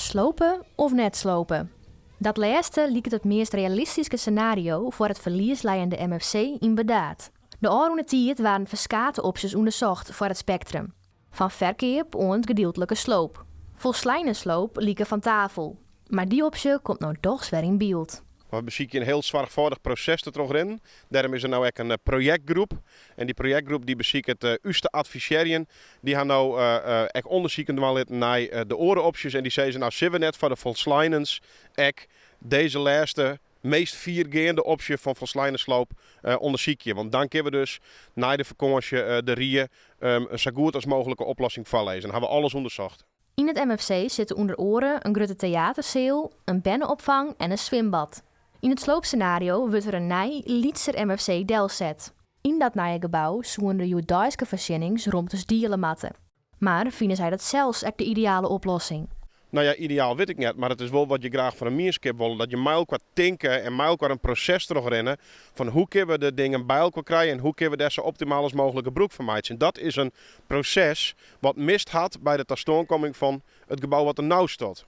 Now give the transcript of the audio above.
Slope of net slope? Dat lêste liket it meast realistyske senario foar it ferlieslijende MFC yn Burdaard. De ôfrûne tiid waarden ferskate opsjes ûndersocht foar it Spektrum. Fan ferkeap oant gedieltlike sloop. Folsleine sloop like fan tafel, mar dy opsje komt no dochs wer yn byld. We besykje in hiel soarchfâldich proses te trochrinnen. Dêrom is der no ek in projektgroep. En dy projektgroep dy besiket ús te advisearjen. Dy ha no ek ûndersiken dwaan litten nei de oare opsjes. En dy sizze, no sille we net foar de folsleinens ek dizze lêste, meast fiergeande opsje fan folsleine sloop ûndersykje. Want dan kinne we dus nei de fakânsje de rie in sa goed as mooglike oplossing foarlizze. Dan ha we alles ûndersocht. Yn it MFC sitte ûnder oare in grutte teaterseal, in berneopfang en in swimbad. Yn it sloopsenario wurdt der in nij, lytser MFC delset. Yn dat nije gebou soene de hjoeddeiske foarsjennings romtes diele moatte. Mar fine sy dat sels ek de ideale oplossing? No ja, ideaal wit ik net, mar it is wol wat je graach foar in mienskip wolle. Dat je mei elkoar tinke en mei elkoar in proses trochrinne fan hoe kinne we de dingen by elkoar krije en hoe kinne we dêr sa optimaal as mooglik gebrûk fan meitsje. En dat is in proses wat mist hat by de tastânkomming fan it gebou wat der no stiet.